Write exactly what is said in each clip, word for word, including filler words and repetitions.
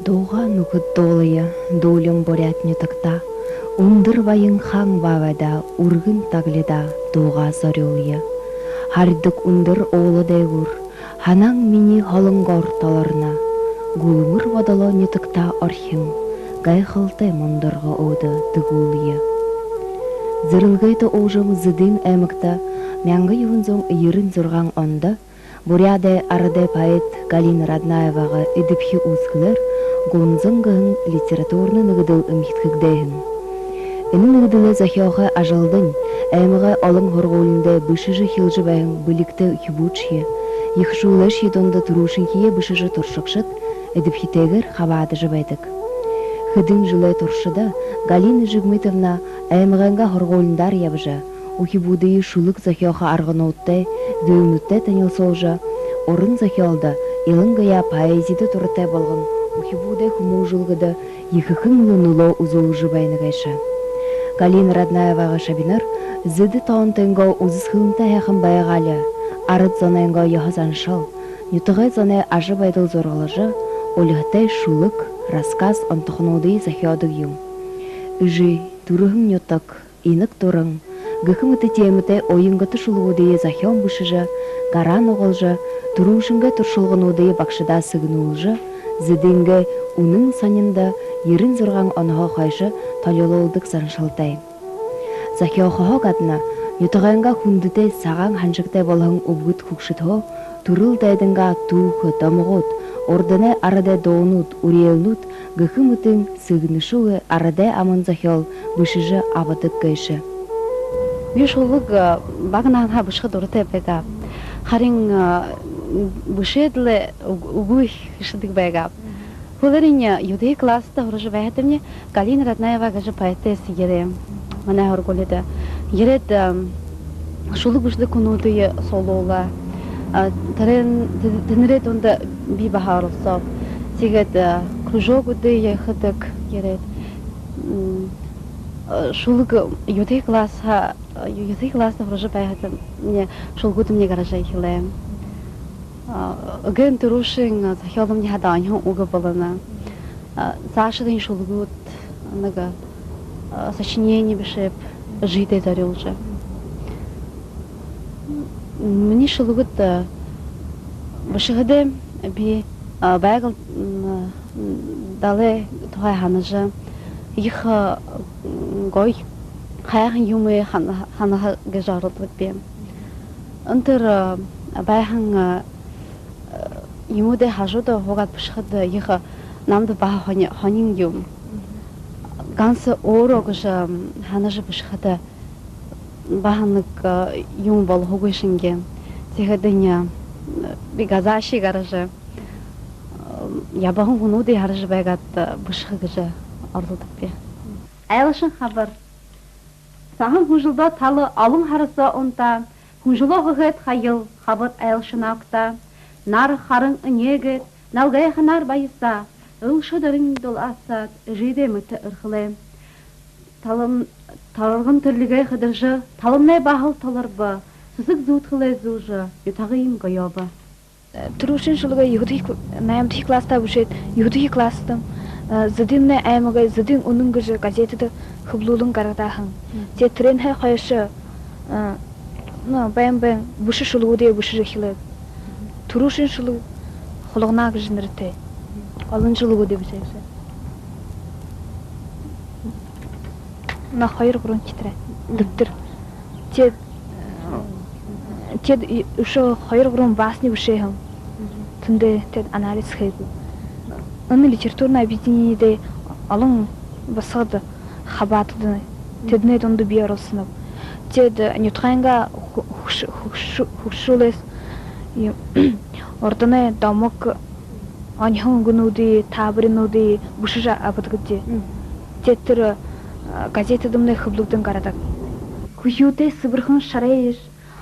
Дуугаа, нүхэд, дуулая, дуулим буряад нютагтаа. Үндэр баян хаан баабайдаа, үргэн таглидаа, дуугаа зорюулъя. Һарьдаг үндэр уула дээгүүр һанаан минии һолонгоор толорно. Гүлмэр бодолоо нютагтаа орхин, гайхалтай мундарга өөдэ дэгүүлье. Зэрэлгээтэ уужам Зэдын аймагта мянга юһэн зуун ерэн зургаан ондо буряадай арадай поэт Галина Раднаевагай эдэбхи үүсхэлээр «Гунзан» гэһэн литературна нэгэдэл эмхидхэгдээ һэн. Энэ нэгэдэлэй зохёохы ажалдань аймагай олон һургуулида бэшэжэ эхилжэ байһан бэлигтэй үхибүүдшье, ехэшүүлшье дунда түрүүшынхиеэ бэшэжэ туршагшад эдэбхитэйгээр хабаадажа байдаг. Хэдэн жэлэй туршада Галина Жигмитовна аймагайнгаа һургуулинуудаар ябажа, үхибүүдые шүлэг зохёохо аргануудтай, зүйлнүүдтэй танилсуулжа, уран зохёолдо, илангаяа поэзидэ дуратай болгон үхибүүдэй хүмүүжүүлгэдэ ехэхэн лэ нүлөө үзүүлжэ байна гээшэ. Галина Раднаевагай шабинар Зэдэ тоонтойнгоо үзэсхэлэнтэ һайхан байгаали, арад зонойнгоо ёһо заншал, нютагай зоной ажабайдал зураглажа, улиһатай шүлэг, рассказ онтохонуудые зохёодог юм. Эжы, түрэһэн нютаг, инаг дуран гэхэ мэтэ темэтэй уянгата шүлэгүүдые зохёон бэшэжэ, гараа нугалжа, түрүүшынгээ туршалгануудые багшадаа сэгнүүлжэ, Зэдынгээ үнэн сониндо ерэн зургаан онһоо хойшо толилуулдаг заншалтай. Зохёохоһоо гадна нютагайнгаа хүндэтэй сагаан һаншагтай болоһон үбгэд хүгшэдһөө түрэл дайдангаа түүхэ, домогууд, урданай арадай дуунууд, үреэлнүүд гэхэ мэтын сэгнэшэгүй арадай аман зохёол бэшэжэ абадаг гээшэ. Би шүлэг, э, бага наһанһаа бэшэхэ дуратай байгааб. Харин, э, бэшээд лэ үг-, үгы хэшэдэг байгааб. Хүлеэрынь, э, юһэдэхи класста һуража байхадамни Галина Раднаева гэжэ поэтесса ерээ манай һургуулида. Ерээд, э, шүлэг бэшэдэг хүнүүдые суглуулаа. Э, тэрэн, тэ-, тэдэнэрэй дунда би баһа оролсооб. Тиигээд, э, кружогуудые хэдэг ерээд, м, э, шүлэг юһэдэхи классһаа, э, юһэдэхи класста һуража байхадамни шүлэгүүдэмни гаража эхилээ. Э, эгээн түрүүшын зохёолымни хадаа оньһон үгэ болоно. Э, саашадань шүлэгүүд нэгэ, э, сочинени бэшээб, эжыдээ зорюулжа. Минии шүлэгүүд, э, бэшэхэдээ би, э, Байгал, м, далай тухай һанажа, ехэ, э, гоё, һайхан юумые һан-, һанаха гэжэ оролдодог би. Энтэр, э, байһан, э, юумэдэй хажууда һуугаад бэшэхэдэ, ехэ намда баһа һони-, һонин юм. Ганса өөрөө гэжэ, м, һанажа бэшэхэдэ, баһа нэгэ, э, юумэ болохогүй шэнги. Тиихэдэнь, э, би газаашье гаража, э, ябаһан хүнүүдые хаража байгаад, э, бэшэхэ гэжэ оролдодог би. Айлшан хабар. Саһан хүнжэлдөө тала олон һара соо унтаа, хүнжэлөө хэһээд хаял хабар айлшанаа угтаа. Нар харан энеэгээд, налгайханаар баясаа, элшэ дэрэнь дулаасаад, эжыдээ мэтэ эрхэлээ. Талам-, тарган тэрлигээ хэдэржэ, таламнай баһал толорбо, сэсэг зүүдхэлээ зүүжэ, нютагыем гоёобо. Түрүүшын шүлэгөө юһэдэхи кл-, наймадахи класстаа бэшээд, юһэдэхи класстам, э, «Зэдын аймагай», «Зэдын үнэн» гэжэ газетэдэ хэблүүлэн гарадаг һэн. Мгм. Тиигээд тэрээнһээ хойшо, э, ну, байн байн бэшэ шүлэгүүдые бэшэжэ эхилээб. Мгм. Түрүүшын шүлэг «Хулгана» гэжэ нэрэтэй. Мгм. Олон шүлэгүүдые бэшээ һэн. На хоёр-гурбан тетрадь. Мгм. Дэбтэр. Тиигээд, э, тиигээд и-, үшөө хоёр-гурбан басни бэшээ һэм. Мгм. Тэндээ тиигээд анализ хээб. Энэ литературна объединенидэ олон басагад хабаадалдана. Мгм. Тэдэнэй дунда би оролсоноб. Тиигээд, э, нютагайнгаа хү-, хүгш-, хүгш-, хүгшүүлһээ юм, урданай домог, оньһон үгэнүүдые, таабаринуудые бэшэжэ абадагби. Мгм. Тиигээд тэрэ, э, газетэдэмнай хэблэгдэн гарадаг. Хүхюутэй сэбэрхэн шарайш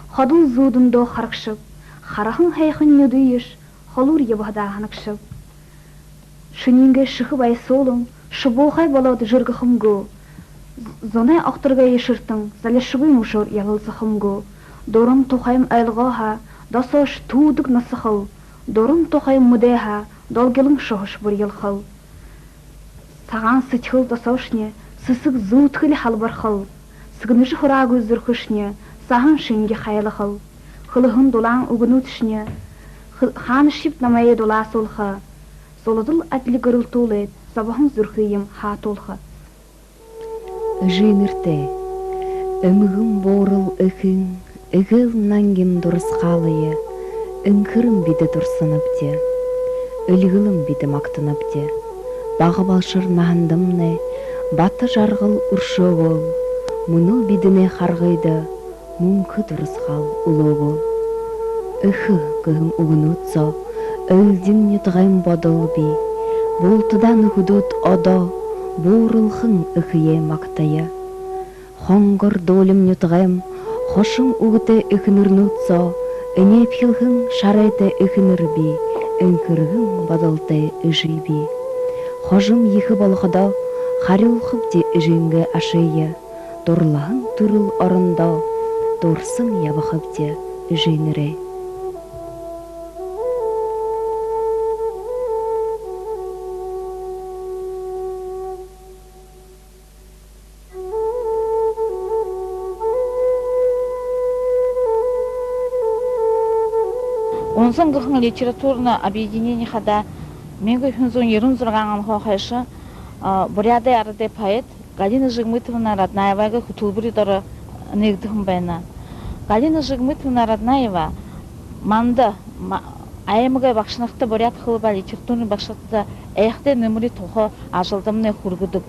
ходол зүүдэндөө харагшаб, хараһан һайхан нюдыш холуур ябаһадаа һанагшаб. Шэниингээ шэхэ баясуулан, шубуухай болоод жэргэхэм гү? Зоной огторгой ешэртэн залишагүй мүшөөр ялалзахам гү? Дуран тухайм ойлгоо һаа, досоош түүдэг насахал. Дуран тухайм мэдээ һаа, долгилон шуһаш бурьялхал. Сагаан сэдьхэл досоошни сэсэг зүүдхэл халбархал, сэгнэжэ һураагүй зүрхэшни саһан шэнги хайлахал, хэлэһэн дулаан үгэнүүдшни х-, хаанашьеб намайе дулаасуулха, зуладал адли гэрэлтүүлээд, зобоһон зүрхыем һаатуулха. Эжынэртэ. Эмгэн буурал эхын эгээл нангин дурасхаалые энхэрэн бидэ дурсанабди, эльгэлэн бидэ магтанабди. Бага балшар наһандамнай бата жаргал үршөөгөөл, мүнөө бидэнэй харгыда мүнхэ дурасхаал үлөөгөөл. Эхэ гэһэн үгэнүүд соо элдин нютагайм бодол бии. Бултадаа, нүхэдүүд, одоо бууралхан эхые магтая. Хонгор дуулим нютагайм хошон үгэтэй эхэнэрнүүд соо энеэбхилһэн шарайтай эхэнэр бии, энхэргэн бодолтой эжы бии. Хожом ехэ болоходоо харюулхабди эжынгээ ашые, дурлаһан түрэл орондоо дурсан ябахабди эжынэрээ. «Унзан» гэһэн литературна объединени хадаа мянга юһэн зуун ерэн зургаан онһоо хойшо, а, Буряадай арадай поэт Галина Жигмытовна Раднаевагай хүтэлбэри доро нээгдэһэн байна. Галина Жигмытовна Раднаева манда, ма-, аймагай багшанарта, буряад хэлэ ба литературын багшанарта айхатай нэмэри туһа ажалдамнай хүргэдэг.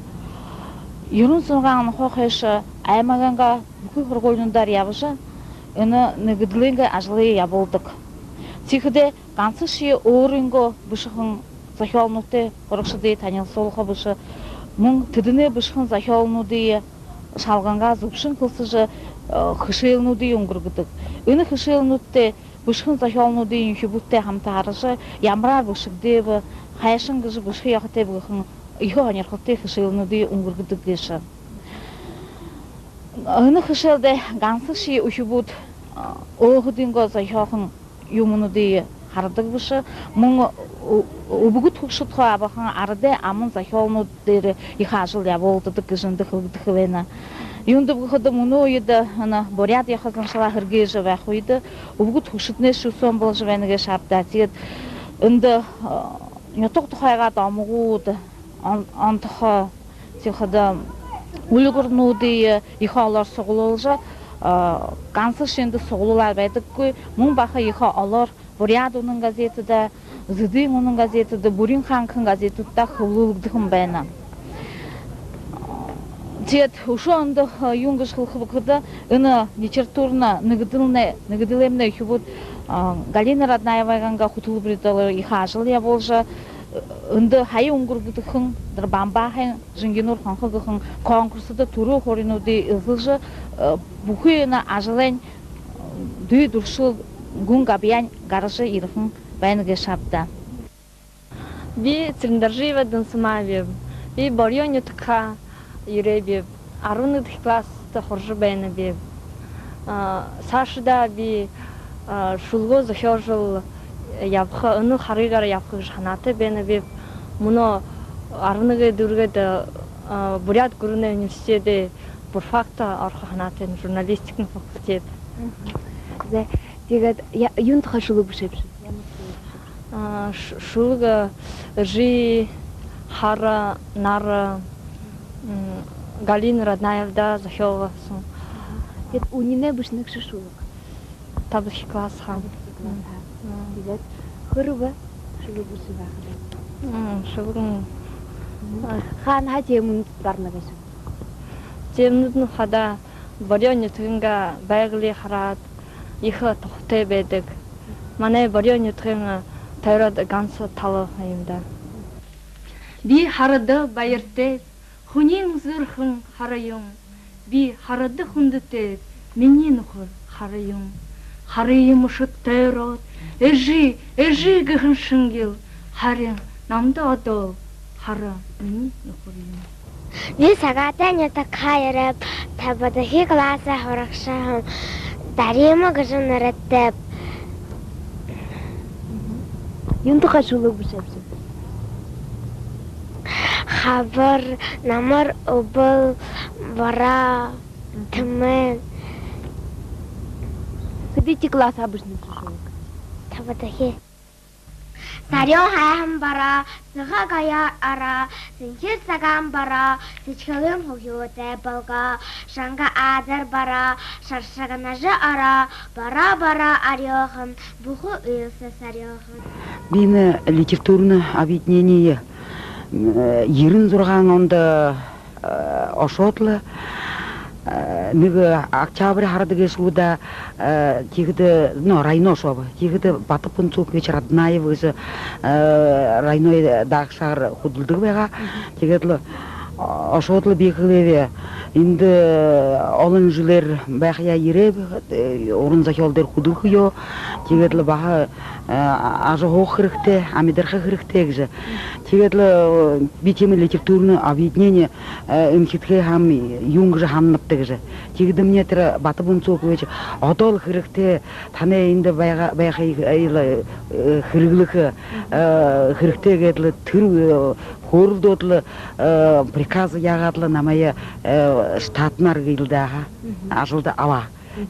Ерэн зургаан онһоо хойшо аймагайнгаа бүхы һургуулинуудаар ябажа, энэ нэгэдэлэйнгээ ажалые ябуулдаг. Тиихэдээ гансашье өөрынгөө бэшэһэн зохёолнуудтай һурагшадые танилсуулха бэшэ, мүн тэдэнэй бэшэһэн зохёолнуудые шалгангаа зүбшэн хэлсэжэ, э, хэшээлнүүдые үнгэргэдэг. Энэ хэшээлнүүдтэ бэшэһэн зохёолнуудые үхибүүдтэй хамта хаража, ямараар бэшэгдээб, хайшан гэжэ бэшэхэ ёһотойб гэһэн ехэ һонирхолтой хэшээлнүүдые үнгэргэдэг гээшэ. Энэ хэшээлдэ гансашье үхибүүд, а, өөһэдынгөө зохёоһон юумэнүүдые харадаг бэшэ. Мүн ү-, үбгэд хүгшэд хуу абаһан арадай аман зохёолнууд дээрэ ехэ ажал ябуулдадаг гэжэ эндэ хэлэгдэхэ байна. Юундэб гэхэдэ, мүнөө үедэ энэ буряад ёһо заншалаа һэргээжэ байха үедэ үбгэд хүгшэднай шүүсөөн боложо байна гээшэ ааб даа. Тиигээд эндэ, а, нютаг тухайгаа домогууд, он-, онтохо, тиихэдэ үльгэрнүүдые ехэ олоор суглуулжа, а, гансашье эндэ суглуулаад байдаггүй, мүн баһа ехэ олоор «Буряад үнэн» газетэдэ, «Зэдын үнэн» газетэдэ, «Бүрин хаан» гэһэн газетүүдтэ хэблүүлэгдэһэн байна. Тиигээд үшөө эндэ, а, юун гэжэ хэлэхэб гэхэдэ, энэ литературна нэгэдэлнай-, нэгэдэлэймнай үхибүүд, а, Галина Раднаевагайнгаа хүтэлбэри доро ехэ ажал ябуулжа, эндэ һая үнгэргэгдэһэн тэрэ Бамбааһайн «Жэнгинүүр хонхо» гэһэн конкурсдо түрүү һууринуудые эзэлжэ, э, бүхы энэ ажалайнь, э, дүй дүршэл, гүн габьяань гаража ерэһэн байна гээшэ ааб даа. Би Цырендоржиева Дансамааб. Би Бориёо нютагһаа ерээб. Арбан нэгэдэхи класста һуража байнаб. А, саашадаа би, а, шүлэгөө зохёожол ябаха, энэ харгыгаар ябаха гэжэ һанаатай байнаб. Мүнөө арбан нэгэ дүүргээд, а, Буряад гүрэнэй университедэй бурфакта орохо һанаатай, журналистикын факультет. Мгм. Зэ, тиигээд я-, юун тухай шүлэг бэшээбши? Ямар шүлэг? А, ш-, шүлэг, э, эжы, хара, нара, м, Галина Раднаевада зохёоһон. Аха. Тиигээд үнинэй бэшэнэгшэ шүлэг? Табадахи классһаа. Табадахи классһаа. М. Тиигээд хэрбээ шүлэг бэшэжэ байхадаа? М, шүлэг. М. А. Хаанаһаа темэнүүд гарана гээшэб? Темэнүүднай хадаа Бориёо нютагайнгаа байгаали хараад, ехэ тухтай байдаг. Манай Бориёо нютагайнгаа тойроод ганса тала юм даа. Би харада баяртайб, хүнэй зүрхэн хара юм. Би харада хүндэтэйб, минии нүхэр хара юм. Харыем үшөө тойроод, эжы, эжы гэһэн шэнгил, харин намда одоол хара минии нүхэр юм. Би Сагаатай нютагһаа ерээб, табадахи классай һурагша һэм, Дарима гэжэ нэрэтэйб. Юун тухай шүлэг бэшээбши? Абар, намар, үбэл, бараа, тэмээн. Хэдыдэхи класс обычно һурдаг? Табадахи. Сарюун һайхан бараа, сагаан аяар ороо, сэнхир сагаан бараа, сэдьхэлым хүхюутэй болгоо, шанга азар бараа, шаршагнажа ороо, бараа, бараа арюухан, бүхы үйлсэ сарюухан. Би энэ литературное объединение, э, ерэн зургаан ондо, э, ошоод лэ, э, нэгэ октябрь һарада гээшэ гү даа, э, тиихэдэ, ну, районо ошооб. Тиихэдэ Бата Пунцукович Раднаев гэжэ, э, районой даагшаар хүдэлдэг байгаа. Тиигээд лэ, э, ошоод лэ би хэлээб: эндэ, э, олон жэлээр байхаяа ерээб, э, уран зохёол дээрэ хүдэлхэеэ. Тиигээд лэ баһа, э, ажаһууха хэрэгтэй, амидарха хэрэгтэй гэжэ. Тиигээд лэ, э, би тиимэ литературное объединение, э, эмхидхэхэ һаам, юун гэжэ һананабта гэжэ. Тиихэдэмни тэрэ Бата Пунцукович: одоол хэрэгтэй, танай эндэ байгаа, байха, э, хэрэглэхэ, э, хэрэгтэй гээд лэ, тэрэ, э, хөөрэлдөөд лэ, э, приказ яагаад лэ намайе, э, штатнаар гээл даа, ажалда абаа.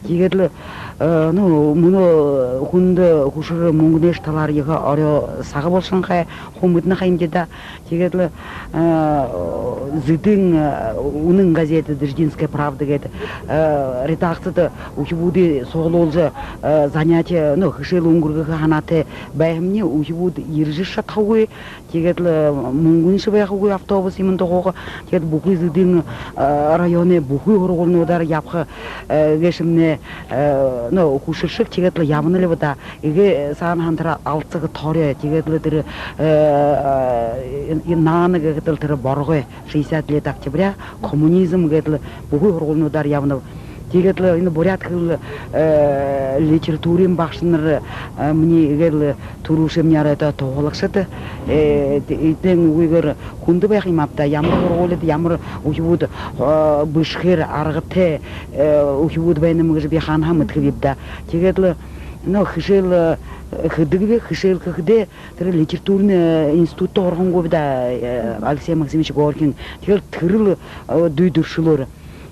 Тиигээд лэ, э, ну, мүнөө хүндэ хүшэр, мүнгэнэй талаар ехэ орёо саг болошонхой, хүн мэдэнэ ха юм даа. Тиигээд лэ, э, Зэдын, э, «Үнэн» газетэ, «Дыждинская правда» гээд, э, редакцида үхибүүдые суглуулжа, э, занятие, ну, хэшээл үнгэргэхэ һанаатай байһамни, үхибүүд ерэжэ шадахагүй. Тиигээд лэ мүнгэншье байхагүй, автобус юумэн тухайгаа. Тиигээд бүхы Зэдын, э, районой бүхы һургуулинуудаар ябаха, э, гээшэмнай, э, ну, хүшэршэг, тиигээд лэ ябана лэ бэ даа. Эгээ саана һаань тэрэ алсаха тори, тиигээд лэ тэрэ, э, э, наана гэхэдэл тэрэ боргой, шестьдесят лет октября, коммунизм гээд лэ бүхы һургуулинуудаар ябанаб. Тиигээд лэ энэ буряад хэлэ, э, литературын багшанар, э, минии эгээл түрүүшымни оройдоо туһалагшад, э, эд-, эдэнэй үгыгөөр хүндэ байха юм ааб даа, ямар һургуулида ямар үхибүүд, э, бэшэхээр аргатай, э, үхибүүд байнам гэжэ би хаанаһаа мэдэхэбиб даа. Тиигээд лэ, ну, хэшээл, э, хэдэгби, хэшээл хэхэдээ тэрэ литературный, э, институдта һурахангүйб даа, э, Алексей Максимович Горькиин. Тиигээд тэрэл, э, дүй дүршэлөөр.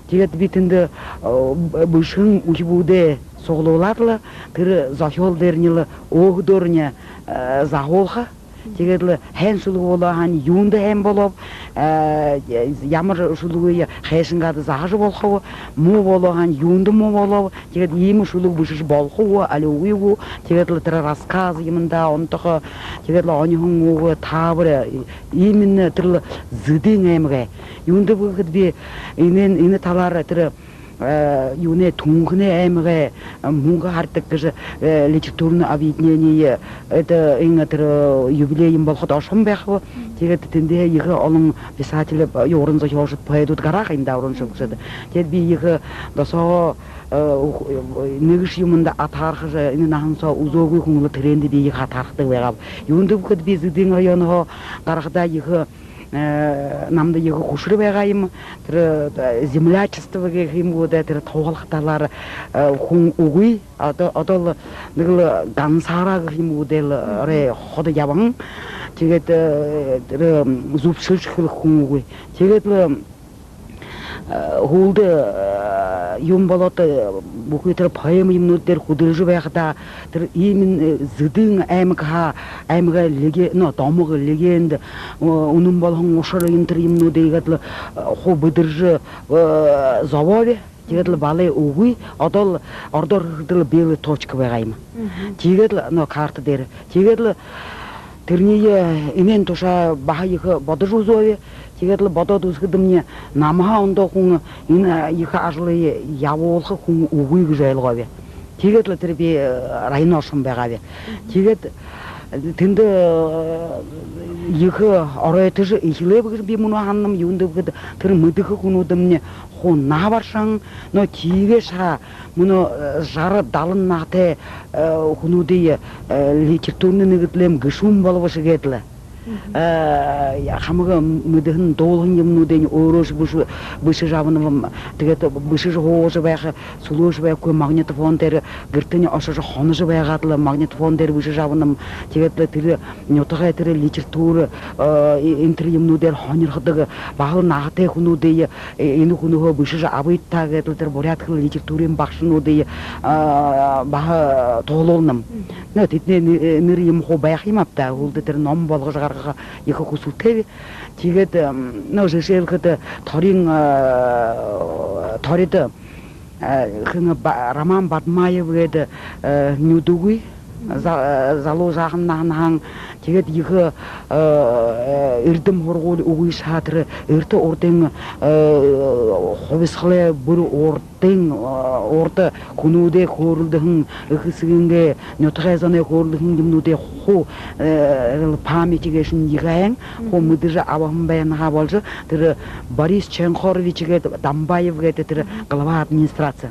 Тиигээд би тэндэ, э, бэшэһэн үхибүүдые суглуулаад лэ, тэрэ зохёол дээрэнь лэ өөһэдөө, э, заһуулха. Тиигээд лэ һайн шүлэг болоо һаань, юундэ һайн болооб, э, ямар шүлэгые хайшан гээд заһажа болохоб, муу болоо һаань, юундэ муу болооб, тиигээд иимэ шүлэг бэшэжэ болохо гү, али үгы гү, тиигээд лэ тэрэ рассказ юумэндэ онтохо, тиигээд лэ оньһон үгэ, таабари, именно тэрэл Зэдын аймагай. Юундэб гэхэдэ би энэ, энэ талаар тэрэ, э, юунэй, Түнхэнэй аймагай, э, мүнхэ хардаг гэжэ, э, литературное объединение, это, энэ тэрэ, э, юбилей юм болоходо ошоһон байхаб. Тиигээд тэндэ ехэ олон писатель, э, уран зохёолшод, поэдүүд гараа ха юм даа, уран шүлэгшэд. Тиигээд би ехэ досоогоо, э, нэгэшье юумэндэ атаархажа, энэ наһан соо үзөөгүй хүн лэ, тэрээндэ би ехэ атаархадаг байгааб. Юундэб гэхэдэ би Зэдын районһоо гарахадаа ехэ, э, намда ехэ хүшэр байгаа юм. Тэрэ, э, землячество гэхэ юм гү даа, тэрэ туһалха талаар, э, хүн үгы. Одоо, одоол нэгэл гансаараа гэхэ юм гү даа, орой ходо ябаһан. Тиигээд, э, тэрэ зүбшэлжэ хэлэхэ хүн үгы. Тиигээд лэ, э, һүүлдэ, э, юун болоод, э, бүхы тэрэ поэма юумэнүүд дээрэ хүдэлжэ байхадаа, тэрэ именно, э, Зэдын аймагһаа, аймагай леге-, ну, домог, легенд, э, үнэн болоһон ушар, энэ тэрэ юумэнүүдые иигээд лэ, э, хуу бэдэржэ, э, зобооб. Тиигээд лэ балай үгы, одоол ородоор хэлэхэдэл белая точка байгаа юм. Тиигээд лэ, ну, карта дээрэ. Тиигээд лэ тэрэниие, энээн тушаа баһа ехэ бодожо үзөөб. Тиигээд лэ бодоод үзэхэдэмни, намһаа ондоо хүн энэ ехэ ажалые ябуулха хүн үгы гэжэ ойлгооб. Тиигээд лэ тэрэ би, э, районо ошоһон байгааб. Тиигээд, э, тэндэ, э, ехэ оройтожо эхилээб гэжэ би мүнөө һананам. Юундэб гэхэдэ, тэрэ мэдэхэ хүнүүдэмни хуу наһа баршаһан, но тиигээшье һаа мүнөө, э, жара, далан наһатай, э, хүнүүдые, э, литературна нэгэдэлэйм гэшүүн болобо шэгээд лэ. Э, хамаг мэдэһэн, дуулаһан юумэнүүдыень өөрөөшье бэшэ-, бэшэжэ абанаб. Тиигээд бэшэжэ һуужа байха, сүлөөшье байхагүй, магнитофон дээрэ, гэртэнь ошожо хоножо байгаад лэ магнитофон дээрэ бэшэжэ абанаб. Тиигээд лэ тэрэ нютагай тэрэ литература, э, и-, энэ тэрэ юумэнүүдээр һонирходог баһал наһатай хүнүүдые, э, энэ хүнһөө бэшэжэ абыт даа гээд лэ тэрэ буряад хэлэ литературын багшануудые, э, баһа туһалуулнаб. Но тэдэнэй нэ-, нэрэ юм хуу байха юм ааб даа, һүүлдэ тэрэ ном болгожо гаргаха ехэ хүсэлтэйб. Тиигээд, эм, но жэшээлхэдэ, Торин, э, Торидо, э, хэн, Ба-, Роман Бадмаев гээд, э, нюдэгүй, за-, э, залуу жаахан наһанһаа, тиигээд ехэ, э, эрдэм һургуули үгы һаа, тэрэ эртэ урдын, э, хубисхалай бүри урдын, э, урда хүнүүдэй хөөрэлдэһэн, эхэ эсэгынгээ, нютагай зоной хөөрэлдэһэн юумэнүүдые хуу, э, памяти гээшэнь ехэхэн хуу мэдэжэ абаһан байһанһаа болжо, тэрэ Борис Чонхорович гээд, Дамбаев гээд, тэрэ глава администраци,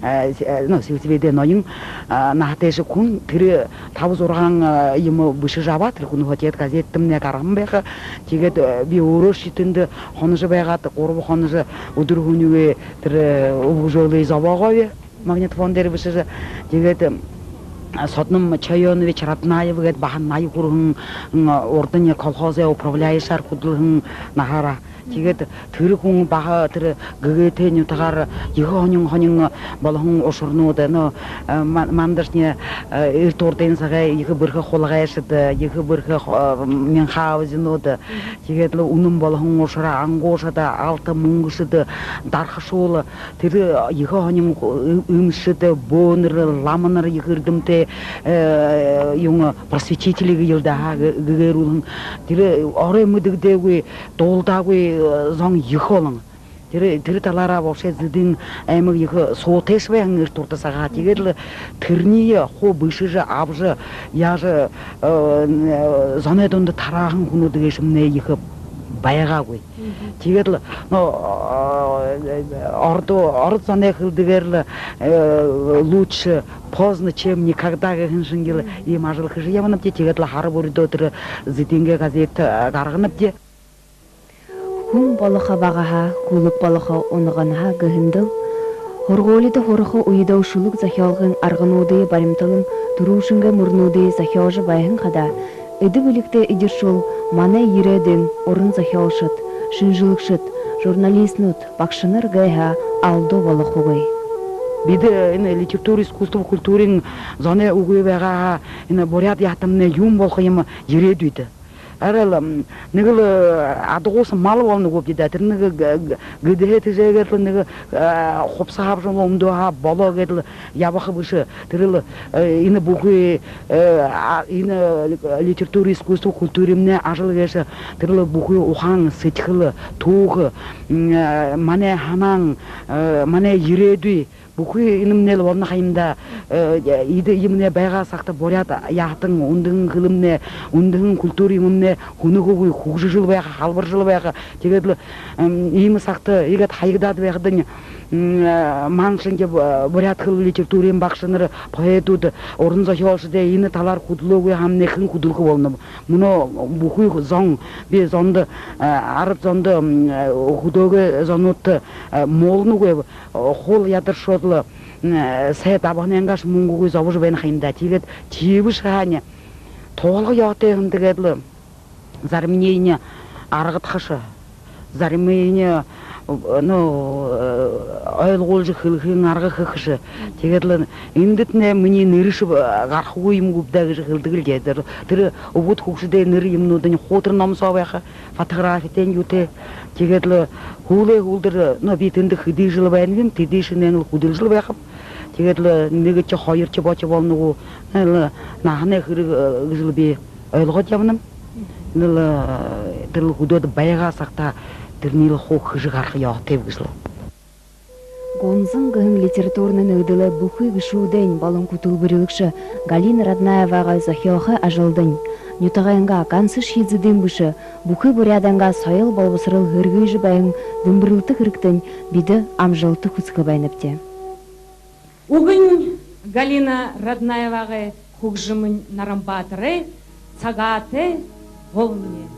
э, с-, э, но, сельсоветэй ноён, э, наһатайшье хүн, тэрэ таба-зургаан, э, юумэ бэшэжэ абаа, тэрэ хүнһөө. Тиигээд газетэмнай гараһан байха. Тиигээд, э, би өөрөөшье тэндэ хоножо байгаад, гурба хоножо, үдэр һүнигүй тэрэ, э, үбгэжөөлые зобоогооб магнитофон дээрэ бэшэжэ. Тиигээд, эм, Содном Чойонович Раднаев гээд баһа наяа хүрэһэн, м, урдань колхозой управляющаар хүдэлһэн наһаараа. Тиигээд тэрэ хүн баһа тэрэ Гэгээтэй нютагаар ехэ һонин-һонин болоһон ушарнууд, но, э, ма-, мандашни, э, эртэ урдын сагай ехэ бэрхэ хулагайшад, ехэ бэрхэ ху-, э, Мюнхгаузенууд, тиигээд лэ үнэн болоһон ушараа ангуушад, алта мүнгэшэд, дархашуул, тэрэ ехэ һонин ху-, э, эмшэд, бөөнэр, ламанар, ехэ эрдэмтэй, э, юун, просветители гээл даа, гэ-, гэгээрүүлһэн. Тэрэ орой мэдэгдээгүй, дуулдаагүй, э, зон ехэ олон. Тэрэ, тэрэ талаараа вообще Зэдын аймаг ехэ суутайшье байһан эртэ урда сагһаа. Тиигээд лэ тэрэниие хуу бэшэжэ абажа, яажа, э, зоной дунда тарааһан хүнүүд гээшэмнай ехэ байгаагүй. Тиигээд лэ, но, э, ород, ород зоной хэлэдэгээр лэ, э, лучше поздно, чем никогда гэһэн шэнгеэр иимэ ажал хэжэ ябанабди. Тиигээд лэ һара бүридөө тэрэ Зэдынгээ газет, э, гарганабди. Хүн болохо багаһаа, хүлэг болохо унаганһаа гэһэндэл, һургуулида һураха үедөө шүлэг зохёолгын аргануудые баримталан, түрүүшынгээ мүрнүүдые зохёожо байһан хадаа, эдэ бэлигтэй эдиршүүл манай ерээдүйн уран зохёолшод, шэнжэлэгшэд, журналистнууд, багшанар гээ һаа алдуу болохогүй. Бидэ энэ литература, искусство, культурын зоной үгы байгаа һаа, энэ буряад яһатамнай юун болохо юм ерээдүйдэ? Арай лэ, м, нэгэл, э, адагуусан мал болоно гүбди даа. Тэрэ нэгэ гэ-, гэ-, гэдэһээ тэжээгээд лэ нэгэ, э, хубсаһа абажа лэ үмдөө һаа болоо гээд лэ ябаха бэшэ. Тэрэл, э, энэ бүхы, э, а, энэ литература, искусство, культурамнай ажал гээшэ, тэрэл бүхы ухаан, сэдьхэл, түүхэ, м, э, манай һанаан, э, манай ерээдүй, бүхы энэмнай лэ болоно ха юм даа. Э, эдэ юумэмнай байгаа сагта буряад яһатан, үндэһэн хэлэмнай, үндэһэн культура юумэмнай һүнэхэгүй, хүгжэжэл байха, һалбаржал байха. Тиигээд лэ, эм, иимэ сагта иигээд хаягдаад байхадань, м, э, маанадшье, э, буряад хэлэ литературын багшанар, поэдүүд, уран зохёолшод энэ талаар хүдэлөөгүй һаамнай хэн хүдэлхэ болоноб? Мүнөө бүхы зон, би зондо, э, арад зондо, м, э, хүдөөгэй зонуудта, э, муулнагүйб, э, хуу ядаршоод лэ, м, э, сай дабаһанайнгаашье мүнгэгүй зобожо байна ха юм даа. Тиигээд тиибэшье һаань, туһалха ёһотой һэн, тиигээд лэ зариманиинь аргадахаш, зариманиинь, э, ну, э, ойлгуулжа хэлэхын арга хэхэш. Тиигээд лэ эндэтнай минии нэрэшье, э, гарахагүй юм гүб даа гэжэ хэлэдэг лэ даа. Тэрэ, тэрэ үбгэд хүгшэдэй нэрэ юумэнүүдынь хуу тэрэ ном соо байха, фотографитэнь юутэй. Тиигээд лэ һүүлэй һүүлдэр, ну, би тэндэ хэды жэл байнаб, тэды шэнээн лэ хүдэлжэл байхаб. Тиигээд лэ нэгэшье, хоёршье бото болоно гү, э, лэ наһанай хэрэг, э, гэжэл би ойлгоод ябанам. Энэл, э, тэрэл хүдөөд байгаа сагта тэрэниие лэ хуу хэжэ гараха ёһотойб гэжэл. «Гунзан» гэһэн литературна нэгэдэлэй бүхы гэшүүдэйнь болон хүтэлбэрилэгшэ Галина Раднаевагай зохёохы ажалдань, нютагайнгаа, гансашье Зэдын бэшэ, бүхы буряадайнгаа соёл болбосорол һэргыжэ байһан дэмбэрэлтэ хэрэгтэнь бидэ амжалта хүсэхэ байнабди. Үгэнь Галина Раднаевагай, хүгжэмынь Наранбаатарай, сагаатай, Полномочия.